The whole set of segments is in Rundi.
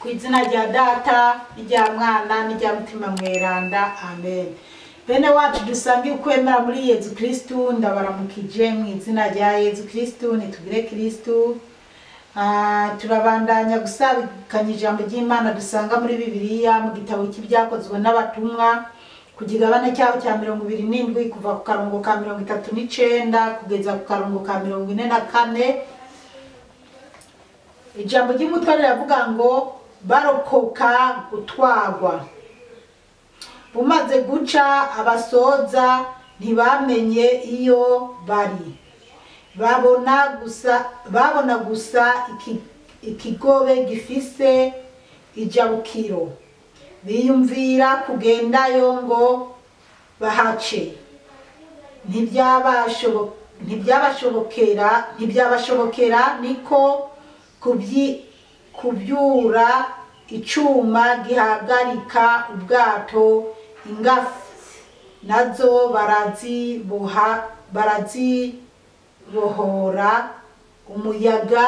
Ku izina rya Data n'irya Mwana n'irya Mutima Mweranda, amen. Bene wacu dusangiye ukwemera muri Yezu Kristu, ndabaramukije mu izina rya Yezu Kristu. Nitugire Kristu. Turabandanya gusabikanya ijambo ry'Imana dusanga muri Bibiliya mu gitabo cy'Ibyakozwe n'Abatumwa, ku kigabane cyaho cya 27, kuva ku karongo ka 39 kugeza ku karongo ka 44. Ijambo ry'umutwe riravuga ngo barokoka gutwagwa. Bumaze guca, abasoza ntibamenye iyo bari, babona gusa ikigobe gifise ijabukiro, biyumvira kugendayo ngo bahace. Ntibyabashobokera, niko kubyura icuma gihagarika ubwato, ingafi nazo barazibohora, umuyaga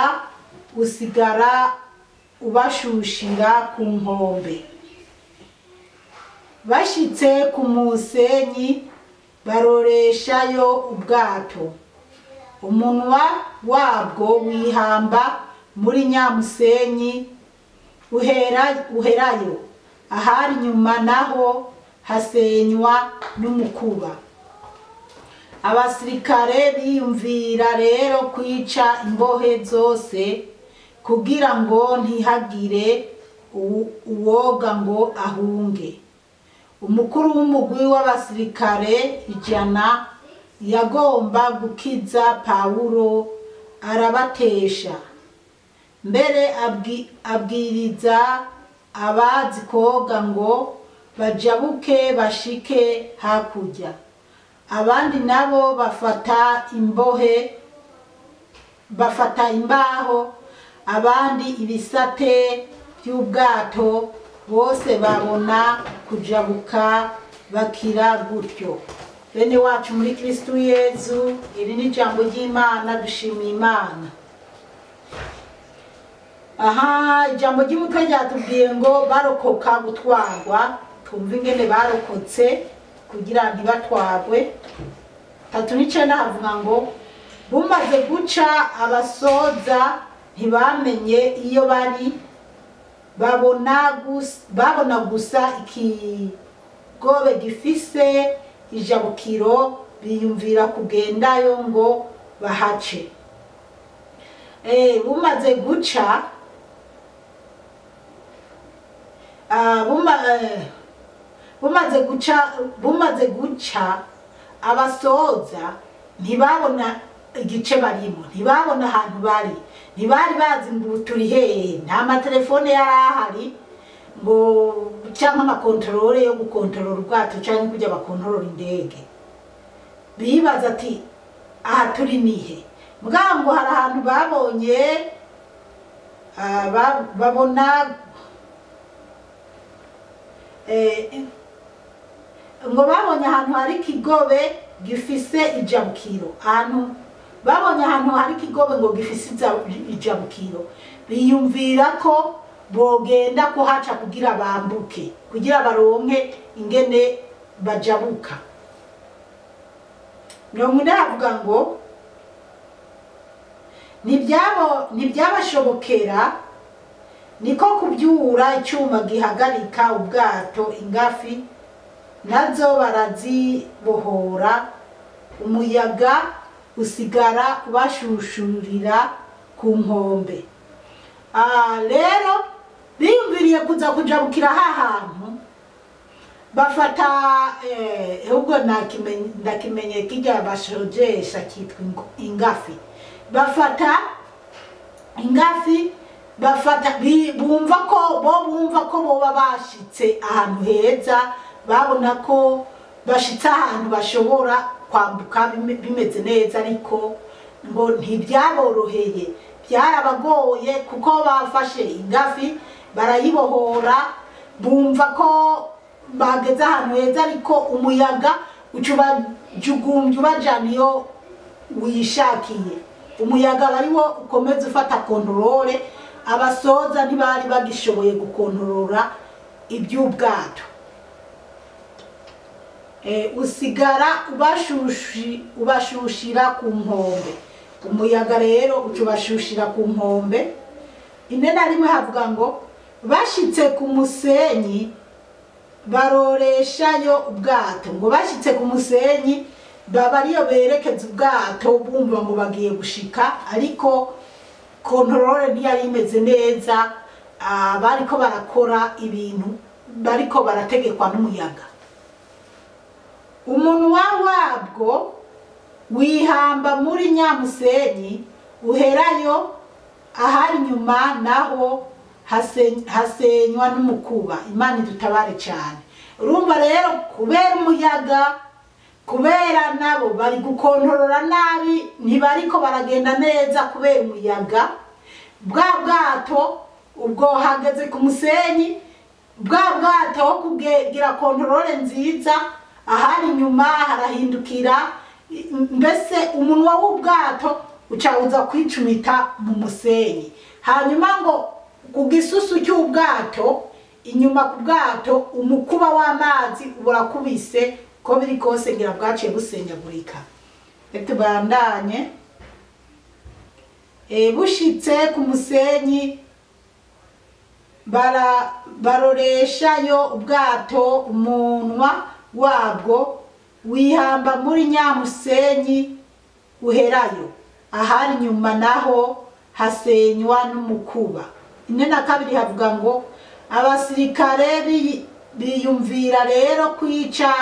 usigara ubashushira ku nkombe. Bashitse ku musenyi, baroreshayo ubwato, umunwa wabwo wihamba muri nyamusenyi uherayo, ahari nyuma naho hasenywa n'umukuba. Abasirikare biyumvira rero kwica imbohe zose kugira ngo ntihagire uwoga ngo ahunge. Umukuru w'umugwi w'abasirikare 100 yagomba gukiza Pawulo, arabatesha mbere, abwiriza abazi koga ngo bajabuke bashike hakurya, abandi nabo bafata imbohe, bafata imbaho, abandi ibisate by'ubwato, bose babona kujabuka bakira gutyo. Bene wacu muri Kristu Yezu, iri ni ijambo ry'Imana, dushimiye Imana. Aha ijambo ry'umutwe ryatubwiye ngo barokoka gutwarwa. Twumva ingene barokotse kugira ntibatwarwe. 39 havuga ngo bumaze guca, abasoza ntibamenye iyo bari, babona gusa ikigobe gifise ijabukiro, biyumvira kugendayo ngo bahace. Bumaze guca, bumaze guca, abasoza ntibabona igice barimo, ntibabona ahantu bari, ntibari bazi ngo turi hehe. Nta matelefone yari ahari ngo cyangwa amakontorore yo gukontorora ubwato cyangwa kujya bakontorora indege. Bibaza ati: "Aha turi nihe?" Mbwa ngo hari ahantu babonye, babona ngo babonye ahantu hari ikigobe gifise ijabukiro. Ahantu babonye ahantu hari ikigobe ngo gifise ijabukiro, biyumvira ko bogenda kuhaca kugira bambuke, kugira baronke ingene bajabuka. 40 havuga ngo ntibyabashobokera, niko kubyura icyuma gihagarika ubwato, ingafi nazo barazibohora, umuyaga usigara ubashushurira ku nkombe. Rero biyumviriye kuza kujabukira ha hantu, bafata ahubwo ndakimenye, kijya bashojesha kitwa ingafi. Bafata ingafi, bafata bumva ko bo bumva ko boba bashitse ahantu heza, babona ko bashitse ahantu bashobora kwambuka bimeze neza, ariko ngo ntibyaboroheye, byarabagoye, kuko bafashe ingafi barayibohora, bumva ko bageze ahantu heza, ariko umuyaga uca ubajugumbya, ubajana iyo wishakiye. Umuyaga aba ariwo ukomeza ufata contrôle. Abasoza ntibari bagishoboye gukontorora iby'ubwato. Usigara ubashushira ku nkombe. Umuyaga rero uca ubashushira ku nkombe. 41 havuga ngo bashitse ku musenyi baroreshayo ubwato. Ngo bashitse ku musenyi baba ariyo berekeza ubwato, bumva ngo bagiye gushika, ariko contrôle ntiyari imeze neza. Bariko barakora ibintu bariko barategekwa n'umuyaga. Umunwa wabwo wihamba muri nyamusenyi uherayo, ahari nyuma naho hasenywa n'umukuba. Imana idutabare cyane. Urumva rero kubera umuyaga, kubera nabo bari gukontorora nabi, ntibariko baragenda neza kubera umuyaga, bwa bwato ubwo hageze ku musenyi, bwa bwato kugira contrôle nziza, ahari nyuma harahindukira, mbese umunwa w'ubwato uca uza kwicumita mu musenyi. Hanyuma ngo ku gisusu cy'ubwato, inyuma ku bwato, umukuba w'amazi urakubise, ko biri kose ngira bwaciye busenyagurika. Tubandanye. Bushitse ku musenyi baroreshayo ubwato, umunwa wabwo wihamba muri nyamusenyi uherayo, ahari nyuma naho hasenywa n'umukuba. 42 havuga ngo abasirikare biyumvira rero kwica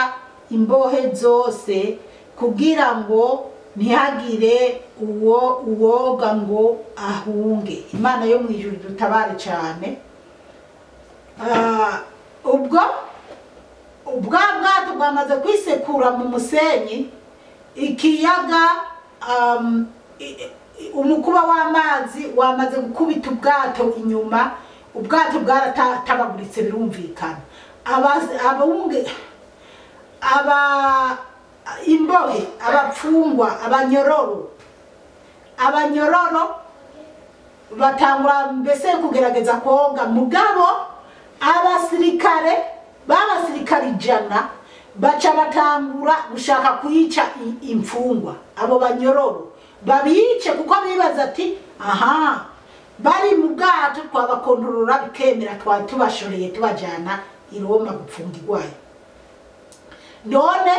imbohe zose kugira ngo ntihagire uwo uwoga ngo ahunge. Imana yo mu ijuru dutabare cyane. Ubwo ubwa bwato bwamaze kwisekura mu musenyi, ikiyaga umukuba w'amazi wamaze gukubita ubwato inyuma, ubwato bwaratabaguritse birumvikana. Imbohe, abapfungwa, abanyororo batangura mbese kugerageza koga, mugabo abasirikare b'abasirikare 100 baca batangura gushaka kuyica imfungwa, abo banyororo babice, kuko bibaza ati aha bari mu bwato twabakontorora bikemera, twari tubashoreye tubajana i Roma gupfungirwayo, none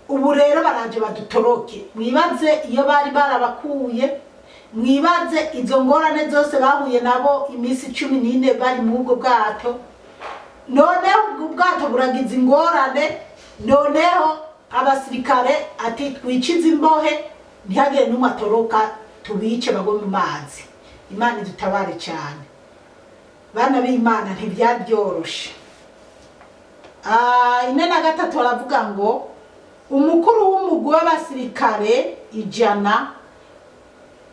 ubu rero baraje badutoroke. Mwibaze iyo bari barabakuye, mwibaze izo ngorane zose bahuye nabo iminsi 14 bari mu ubwo bwato. Noneho ubwo bwato buragize ingorane, noneho abasirikare ati twicize imbohe ntihagire n'umwe atoroka, tubice bagwe mu mazi. Imana idutabare cyane. Bana b'Imana ntibyari byoroshe. 43 baravuga ngo umukuru w'umugwi w'abasirikare 100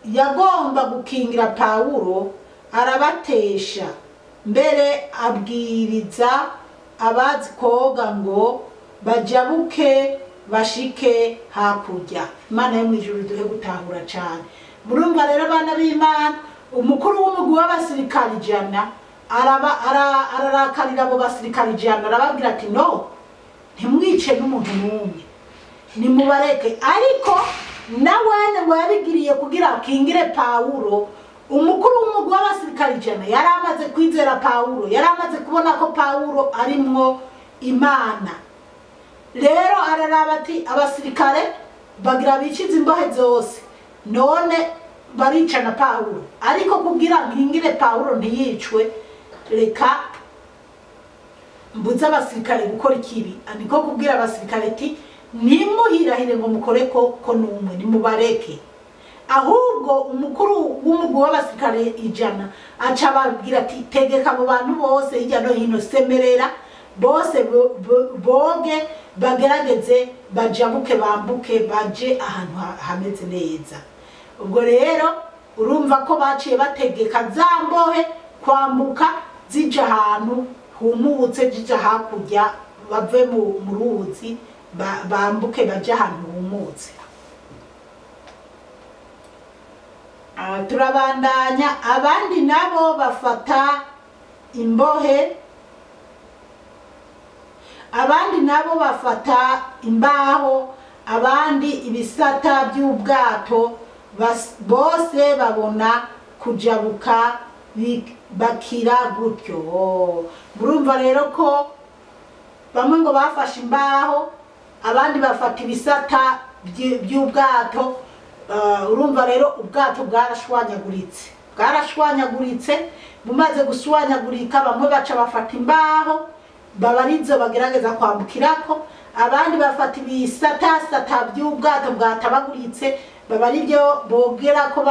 yagomba gukingira Pawulo arabatesha, mbere abwiriza abazi koga ngo bajabuke bashike hakurya. Imana yo mu ijuru duhe gutahura cyane. Murumva rero bana b'Imana, umukuru w'umugwi w'abasirikare 100 ararakarira abo basirikare 100, arababwira ati no, ntimwice n'umuntu n'umwe, nimubareke. Ariko nawene ngo yabigiriye kugira akingire Pawulo. Umukuru w'umugwi w'abasirikare 100 yari amaze kwizera Pawulo, yari amaze kubona ko Pawulo arimwo Imana. Rero araraba ati abasirikare bagira bicize imbohe zose, none baricana Pawulo, ariko kugira nkingire Pawulo ntiyicwe, reka mbuze abasirikare gukora ikibi. Niko kubwira abasirikare ati ntimuhirahire ngo mukore ko numwe, nimubareke. Ahubwo umukuru w'umugwi w'abasirikare 100 aca ababwira ati tegeka abo bantu bose hirya no hino, semerera bose boge, bagerageze bajabuke bambuke baje ahantu hameze neza. Ubwo rero urumva ko baciye bategeka za mbohe kwambuka zija ahantu humutse, zija hakurya, bave mu ruzi bambuke baje ahantu humutse. Turabandanya. Abandi nabo bafata imbohe, abandi nabo bafata imbaho, abandi ibisata by'ubwato, bose babona kujabuka bakira gutyo. Murumva rero ko bamwe ngo bafashe imbaho, abandi bafata ibisata by'ubwato. Urumva rero ubwato bwarashwanyaguritse, bwarashwanyaguritse. Bumaze gushwanyagurika, bamwe baca bafata imbaho babarizo bagerageza kwambukirako, abandi bafata ibisatasata by'ubwato bwatabaguritse babaribyo bogerako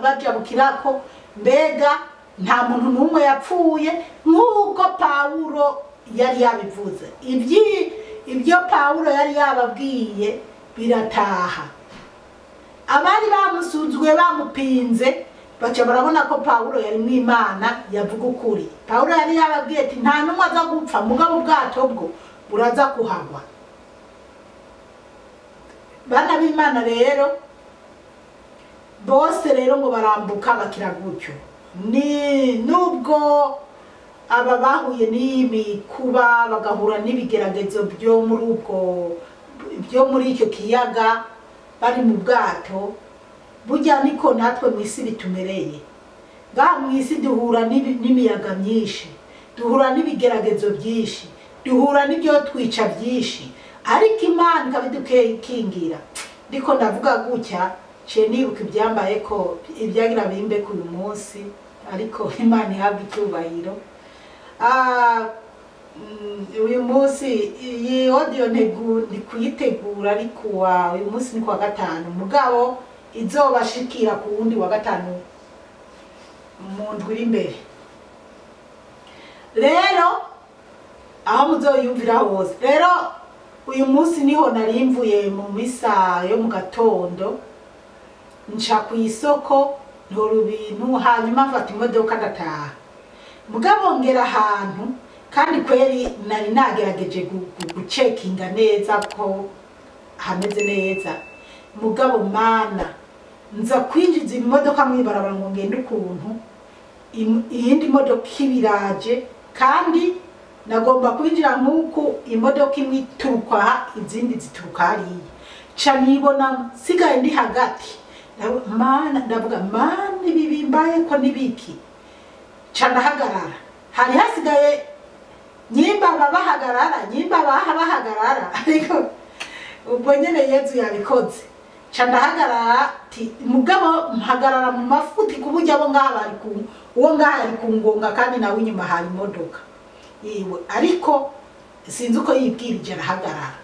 bajabukirako. Mbega nta muntu n'umwe yapfuye nk'uko Pawulo yari yabivuze. Ibyo Pawulo yari yababwiye birataha. Abari bamusuzuguye bamupinze baca barabona ko Pawulo yari mu Imana yavuga ukuri. Pawulo yari yababwiye ati nta n'umwe aza gupfa, mugabo ubwato bwo buraza kuhagwa. Bana b'Imana rero bose rero ngo barambuka bakira gutyo. Ni nubwo aba bahuye n'imikuba bagahura n'ibigeragezo byo muri ubwo byo muri icyo kiyaga bari mu bwato, burya niko natwe mu isi bitumereye. Ngaha mu isi duhura n'imiyaga myinshi, duhura n'ibigeragezo byinshi, duhura n'ibyo twica byinshi, ariko Imana ikabidukingira. Ndiko ndavuga gutya ciye nibuka ibyambaye ko ibyagira bimbe ku uyu munsi, ariko Imana ihabwa icyubahiro. Uyu munsi iyi audio ndi kuyitegura ariko uyu munsi ni kuwa gatanu, mugabo izobashikira ku wundi wa gatanu mu ndwi iri imbere. Rero aho muzoyumvira hose. Rero uyu munsi niho nari mvuye mu misa yo mu gatondo, nca ku isoko ntora ibintu, hanyuma mfata imodoka ndataha. Mugabo ngera ahantu kandi kweri nari nagerageje gucekinga neza ko hameze neza, mugabo mana nza kwinjiza imodoka mw'ibarabara ngo ngende ukuntu iyindi modoka ibiraje, kandi nagomba kwinjira nk'uku imodoka imwe ituruka aha izindi zituruka hariya. Ca nibona nsigaye ndi hagati, mana ndavuga mana ibi bimbaye ko nibiki. Ca ndahagarara, hari hasigaye nyimba bahagarara, nyimba bahagarara, ariko ubwo nyene Yezu yabikoze. Ca ndahagarara, mugabo mpagarara mu mafuti ku buryo abo ngaha bari ku uwo ngaha ari ku ngonga, kandi nawe inyuma hari imodoka yiwe, ariko sinzi uko yibwirije arahagarara.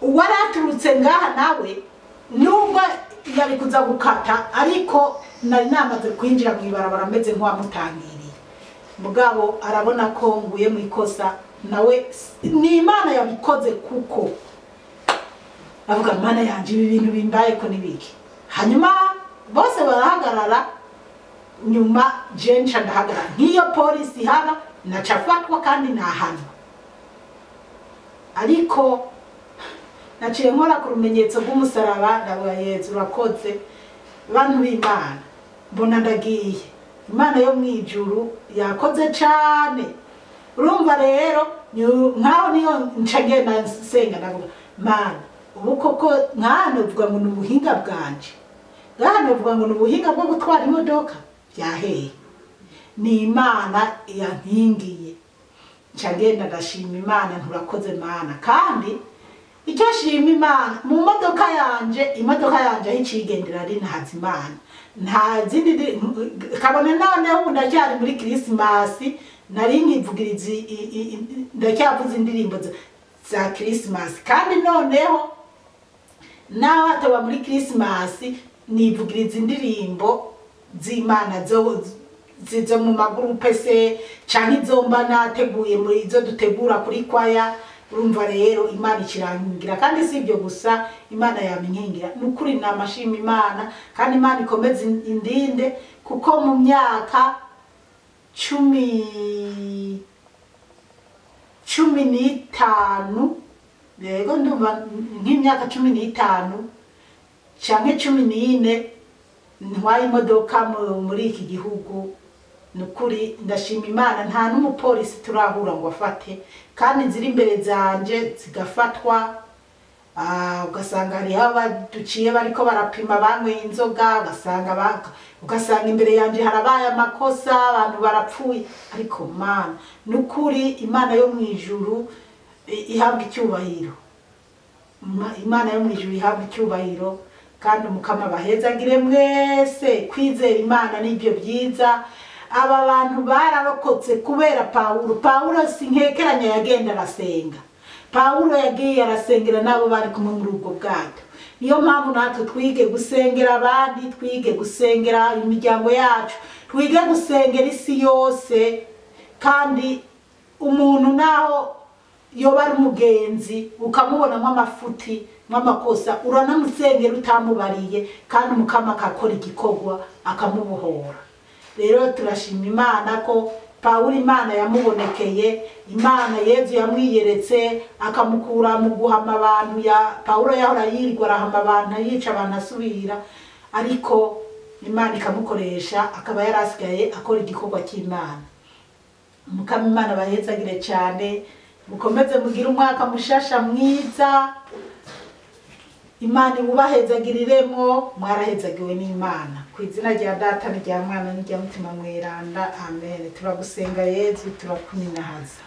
Uwaraturutse ngaha nawe nubwo yari kuza gukata, ariko nari namaze kwinjira mu ibarabara ameze nk'uwamutangiriye, mugabo arabona ko nguye mu ikosa, nawe ni Imana yabikoze kuko avuga Mana yanje ibi bintu bimbaye ko nibiki. Hanyuma bose barahagarara, nyuma je nca ndahagarara. Nk'iyo polisi haba nacafatwa kandi nahanwa, ariko naciye nkora ku rumenyetso rw'umusaraba, ndavuga Yezu urakoze. Bantu b'Imana mbona ndagiye, Imana yo mwijuru yakoze cane. Urumva rero nkaho niyo nca ngenda nsenga ndavuga Mana ubu koko nk'aha novuga ngo ni ubuhinga bwanje, ngaha novuga ngo ni ubuhinga bwo gutwara imodoka byaheye, ni Imana yankingiye. Nca ngenda ndashima Imana, nturakoze Mana. Kandi icyo nshima Imana mu modoka yanje, imodoka yanje aho icigendera ari ntazi Imana, nta zindi kabone. Noneho ubu ndacyari muri Christmas, nari nkivugiriza ndacyavuza indirimbo za Christmas, kandi noneho naho hataba muri Christmas nivugiriza indirimbo z'Imana zo zizo mu magurupe se canke izo mba nateguye muri izo dutegura kuri kwaya. Urumva rero Imana ikirangira, kandi si ibyo gusa, Imana yaminkingira. Nukuri namashima Imana, kandi Imana ikomeze indinde, kuko mu myaka 15, yego ndumva nk'imyaka 15 canke 14. ntwaye imodoka muri iki gihugu. Nukuri ndashima Imana, nta n'umupolisi turahura ngo afate, kandi ziri imbere zanje zigafatwa. Ugasanga hariho abaduciye bariko barapima banyweye inzoga, ugasanga imbere yanje harabaye amakosa, abantu barapfuye. Ariko Mana, nukuri Imana yo mu ijuru ihabwa icyubahiro. Imana yo mu ijuru ihabwa icyubahiro, kandi Umukama bahezagire mwese. Kwizera Imana nibyo byiza. Aba bantu bararokotse kubera Pawulo. Pawulo si nkekeranya yagenda arasenga. Pawulo yagiye arasengera n'abo bari kumwe muri ubwo bwato. Niyo mpamvu natwe twige gusengera abandi, twige gusengera imiryango yacu, twige gusengera isi yose. Kandi umuntu naho yoba ari umugenzi ukamubona nk'amafuti nk'amakosa, uranamusengera utamubariye, kandi Umukama akakora igikorwa akamubohora. Rero turashima Imana ko Pawulo Imana yamubonekeye, Imana Yezu yamwiyeretse akamukura mu guhama abantu. Ya Pawulo yahora yirirwa arahama abantu, yica abantu asubira, ariko Imana ikamukoresha akaba yarasigaye akora igikorwa cy'Imana. Umukama Imana bahezagire cyane, mukomeze mugire umwaka mushasha mwiza. Imana ibubahezagiriremwo, mwarahezagiwe n'Imana. Ku izina rya Data n'irya Mwana n'irya Mutima Mweranda, amen. Turagusenga Yezu, turakuninahaza.